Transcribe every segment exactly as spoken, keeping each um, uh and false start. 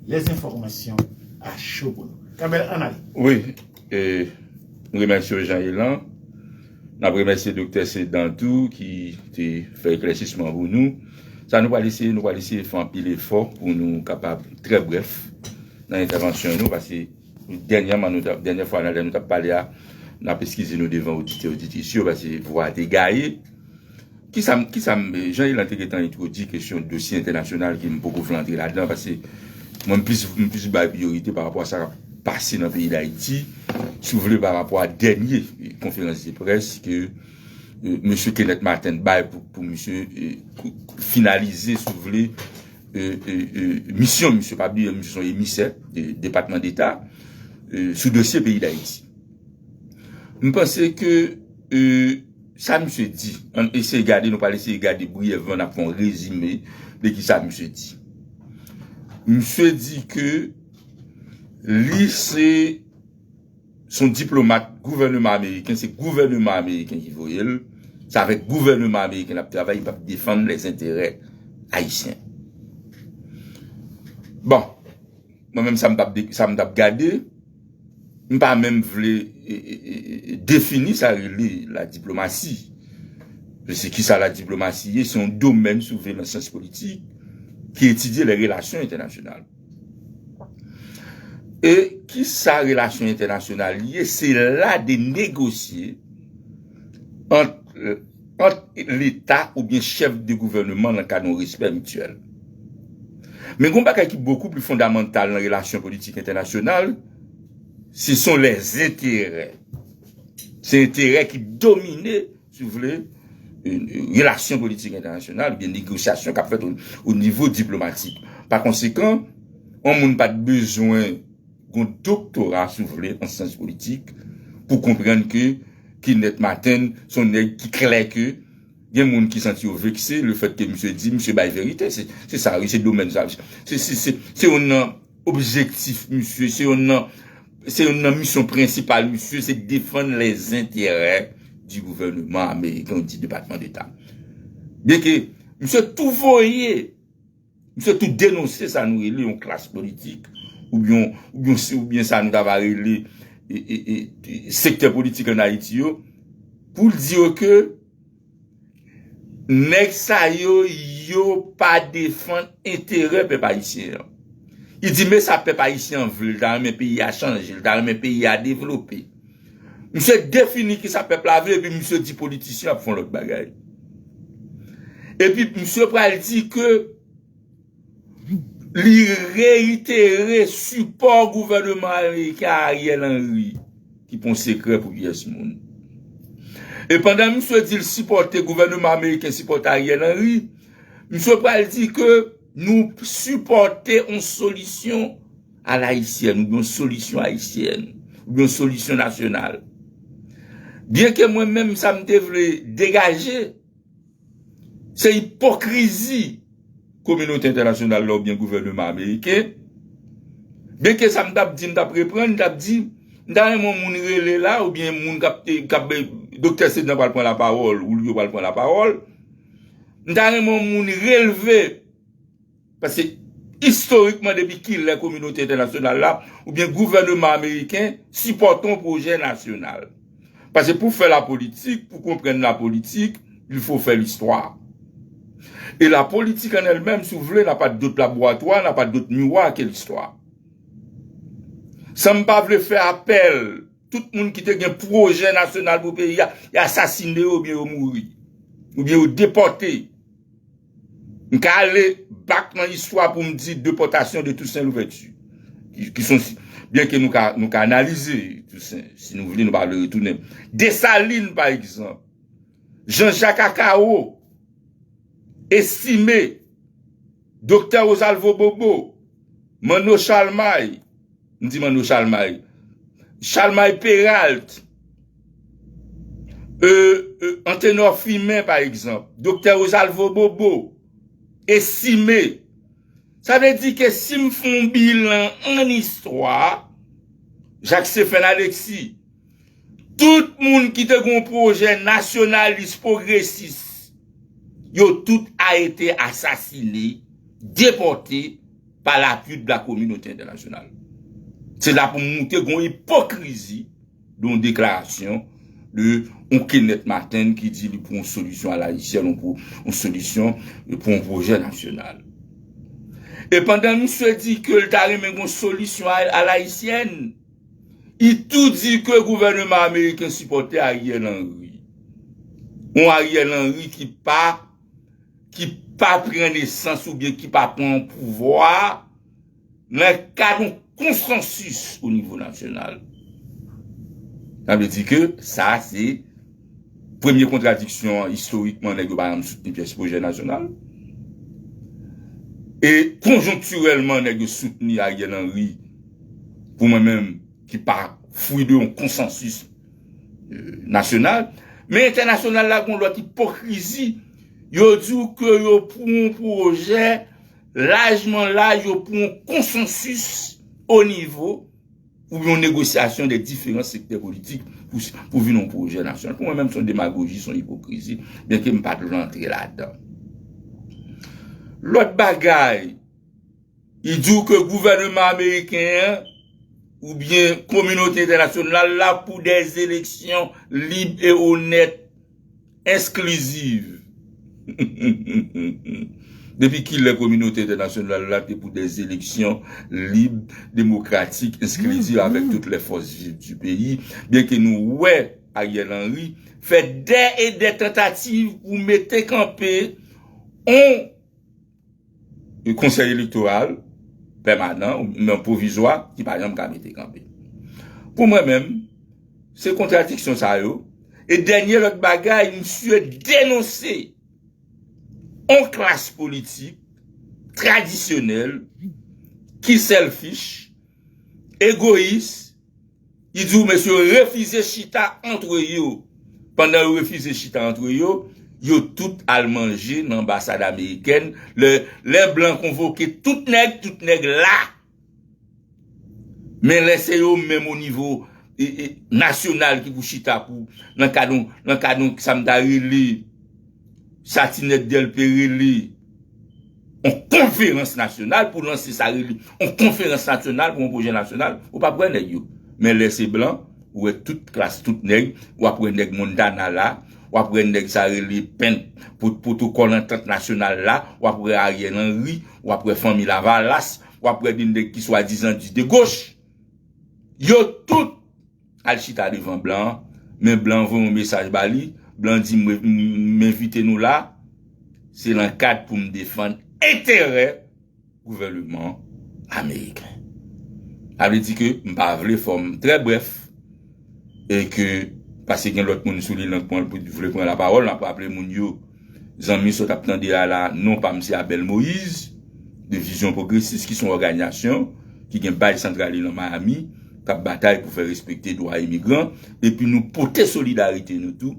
Les informations à chaud pour nous. Kabèl, ann ale. Wi, e, nou remèsye Jean Elan. N ap remèsye Doktè Sedan tou ki te fè eklèsisman pou nou. Sa nou pral eseye, nou pral eseye fè anpil efò pou nou kapab trè brèf nan entèvansyon nou, paske dènyèman, nou t ap, dènyè fwa nan lè nou t ap pale a, n ap eskize nou devan oditè, oditris yo, paske vwa a te gaye. Kisa m, kisa m, Jean Elan te gentan entwodui kesyon dosye entènasyonal ki m poko vle antre ladan, paske mwen m plis, m plis bay priyorite pa rapò a sa k ap pase nan peyi Dayiti, si w vle, pa rapò a dènye konferans de près ke, e, mesye Kenneth Martin bay pou, pou misye, e, finalize, si w vle, e, e, e, misyon misye, pa bliye, misye se yon emisè de Depatman Deta, e, sou dosye peyi Dayiti. M panse ke, e, sa misye di, ann eseye gade, nou pral eseye gade briyèvman, n ap fè yon rezime de kisa misye di. Misye di ke li se, se yon diplomat gouvènman ameriken, se gouvènman ameriken ki voye l, se avèk gouvènman ameriken l ap travay, li p ap defann lèzenterè ayisyen. Bon, mwen menm sa m t ap de-, sa m t ap gade, m pa menm vle, e, e, e, e, defini sa rele la diplomasi. Paske kisa la diplomasi ye? Se yon domèn, si w vle, nan syans politik ki etidye lè relasyon entènasyonal. E kisa relasyon entènasyonal ye? Se la de negosye ant, ant Leta oubyen chèf de gouvènman nan kad yon respè mityèl. Men gen yon bagay ki bokou pli fondamantal nan relasyon politik entènasyonal, se son lèzenterè. Se enterè ki domine, si w vle, e, e, relasyon politik entènasyonal, oubyen negosyasyon k ap fèt o, o nivo diplomatik. Pa konsekan, yon moun pa t bezwen gen yon doktora, si w vle, an syans politik, pou konprann ke Kenneth Martin se yon nèg ki klè ke gen moun ki santi yo vekse lefètke misye di, misye bay verite. Se, se sa, wi, se domèn sa. Se, se, se, se youn nan objektif misye, se youn nan, se youn nan misyon prensipal misye, se defann lèzenterè di gouvènman ameriken, di Depatman Deta. Byenke misye tou voye, misye tou denonse sa nou rele yon klas politik, oubyen, oubyen, oubyen sa nou ta va rele, e, e, e, e, sektè politik ann Ayiti yo, pou l di yo ke nèg sa yo, yo pa defann enterè pèp ayisyen an. Li di, men sa pèp ayisyen an vle, l ta renmen peyi a chanje, l ta renmen peyi a devlope. Misye defini kisa pèp la vle, epi misye di politisyen ap fè yon lòt bagay. Epi misye pral di ke li reyitere sipò gouvènman ameriken a Ariel Henry, ki pa yon sekrè pou pyès moun. E pandan misye di l sipòte, gouvènman ameriken sipòte Ariel Henry, misye pral di ke nou sipòte yon solisyon a la ayisyèn, oubyen yon solisyon ayisyèn, oubyen yon solisyon nasyonal. Byenke mwen menm, sa m te vle degaje, se ipokrizi kominote entènasyonal la oubyen gouvènman ameriken. Byenke sa m t ap di, m t ap reprann, m t ap di, m ta renmen yon moun rele la, oubyen moun k ap, k ap, Doktè Sedan pral pran lapawòl, Julio pral pran lapawòl. M ta renmen yon moun relve, paske istorikman, depi kilè kominote entènasyonal la, oubyen gouvènman ameriken, sipòte yon pwojè nasyonal? Paske pou fè lapolitik, pou konprann lapolitik, il faut faire l'histoire. Et la politique en elle-même, si vous voulez, n'a pas d'autre laboratoire, n'a pas d'autre miroir que l'histoire. San m pa vle fè apèl, tout moun ki te gen pwojè nasyonal pou peyi a, y asasine yo oubyen yo mouri, oubyen yo depòte. M ka ale bak nan istwa pou m di depòtasyon de Toussaint Louverture. Ki, ki son, byenke nou ka, nou ka analize Toussaint, si nou vle, nou pa vle retounen. Desalin, pa egzanp. Jean-Jacques Akawo, Estimé, Doktè Rosalvo Bobo, Manno Chalmay, m di Manno Chalmay, Chalmay Peralt, e, e, Antenor Firmin, pa egzanp, Doktè Rosalvo Bobo, Estimé. Sa vle di ke si m fè yon bilan an istwa, Jacques Stephen Alexis, tout moun ki te gen yon pwojè nasyonalis pwogresis, yo tout arete, asasine, depòte pa lapui de la kominote entènasyonal. Se la pou m montre gen yon ipokrizi de yon deklarasyon de yon Kenneth Martin ki di li pou yon solisyon alayisyèn, yon, pou, yon solisyon pou yon pwojè nasyonal. E pandan misye di ke l ta renmen gen yon solisyon a, alayisyèn, li tou di ke gouvènman ameriken sipòte Ariel Henry. Yon Ariel Henry ki pa ki pa pran nesans oubyen ki pa pran pouvwa nan kad yon konsansis o nivo nasyonal. Sa vle di ke sa se premye kontradiksyon an, istorikman, nèg yo pa janm soutni pyès pwojè nasyonal. E konjonktirèlman, nèg yo soutni Ariel Henry, pou mwen menm, ki pa fwi de yon konsansis, euh, nasyonal. Men entènasyonal la gen yon lòt ipokrizi. Yo di w ke yo pou yon pwojè lajman laj, yo pou yon konsansis o nivo oubyen yon negosyasyon de diferan sektè politik pou, pou vin yon pwojè nasyonal. Pou mwen menm, se yon demagoji, se yon ipokrizi, byenke m pa t vle antre ladan. Lòt bagay, li di w ke gouvènman ameriken an oubyen kominote entènasyonal la pou de eleksyon lib e onèt, eskliziv. Depi kilè kominote entènasyonal la te pou de eleksyon lib, demokratik, eskliziv avèk tout lè fòs viv di peyi, byenke nou wè Ariel Henry fè dè e dè tantativ pou mete kanpe yon konsèy elektoral pèmanan, men pwovizwa, ki pa janm ka mete kanpe. Pou mwen menm, se kontradiksyon sa yo. E dènye lòt bagay, misye denonse yon klas politik tradisyonèl ki selfish, egoyis, li di w mesye yo refize chita antre yo. Pandan yo refize chita antre yo, yo tout al manje nan anbasad amerikèn. Lè, lè blan konvoke tout nèg, tout nèg la. Men lè se yo menm o nivo, e, e, nasyonal ki pou chita pou, nan kad yon, nan kad yon, sa m ta rele, Satinèt Dèlpe rele yon konferans nasyonal, pou lanse sa rele yon konferans nasyonal pou yon pwojè nasyonal, ou p ap wè nèg yo. Men lè se blan, ou wè tout klas, tout nèg, w ap wè nèg Montana la, w ap wè nèg sa rele Pent, pou pwotokòl antant nasyonal la, w ap wè Ariel Henry, w ap wè fanmi Lavalas, w ap wè de nèg ki swadizan di de goch. Yo tout al chita devan blan an, men blan an voye yon mesaj ba li, blan di, "M, m, m envite nou la, se nan kad pou m defann enterè gouvènman ameriken." Sa vle di ke m pa vle fè m trè brèf, e ke, paske gen lòt moun sou li, nan pran, pou vle pran lapawòl, n ap raple moun yo, zanmi sa w t ap tande a la, non pa m se Abel Moïse, de Vizyon Pwogresis, ki se yon òganizasyon ki gen baz santral li nan Miami, k ap batay pou fè respekte dwa imigran, epi nou pote solidarite nou tou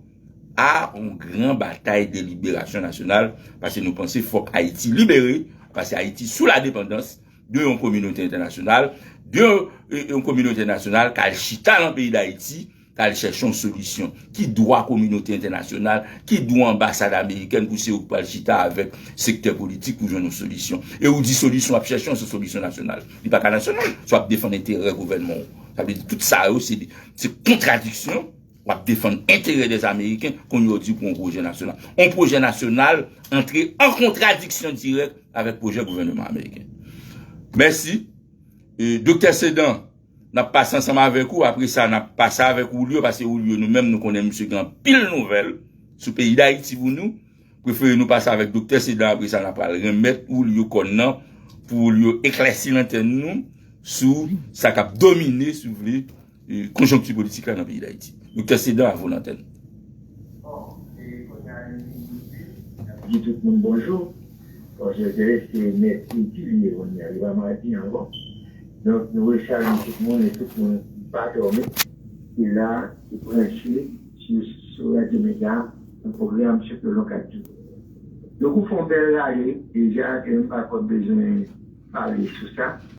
a yon gran batay de liberasyon nasyonal, paske nou panse fòk Ayiti libere, paske Ayiti sou la depandans de yon kominote entènasyonal, de, e, yon kominote entènasyonal k al chita nan peyi Dayiti, k al chèche yon solisyon. Ki dwa kominote entènasyonal, ki dwa anbasad amerikèn pou se yo k pral chita avèk sektè politik pou jwenn yon solisyon? E ou di solisyon w ap chèche an, se solisyon nasyonal. Li pa ka nasyonal, si w ap defann enterè gouvènman w. Sa vle di tout sa yo, se, se kontradiksyon. W ap defann enterè dèz Ameriken, kounye a w di pou yon pwojè nasyonal. Yon pwojè nasyonal antre an kontradiksyon dirèk avèk pwojè gouvènman ameriken. Mèsi. E, Doktè Sedan, n ap pase ansanm avèk ou. Apre sa, n ap pase avèk Julio, paske Julio, nou menm, nou konnen misye gen anpil nouvèl sou peyi Dayiti pou nou. Prefere nou pase avèk Doktè Sedan, apre sa, n ap pral renmèt Julio kòn nan pou Julio eklèsi lantèn nou sou sa k ap domine, si w vle, e, konjonkti politik la nan peyi Dayiti. Doktè Sedan, a vous l'antenne. Bon, e, kounye a, n ap di tout moun bonjou. Bon, je dirais se mèkredi li ye kounye a, li pa madi ankò. Donk, nou resalye tout moun e tout moun pa dòmi ki la, ki branche sou, sou Radyo Mega, nan pwogram Sou Pye Long Kadjou. Donk, ou fè yon bèl rale deja, e m pa kwè m bezwen pale sou sa.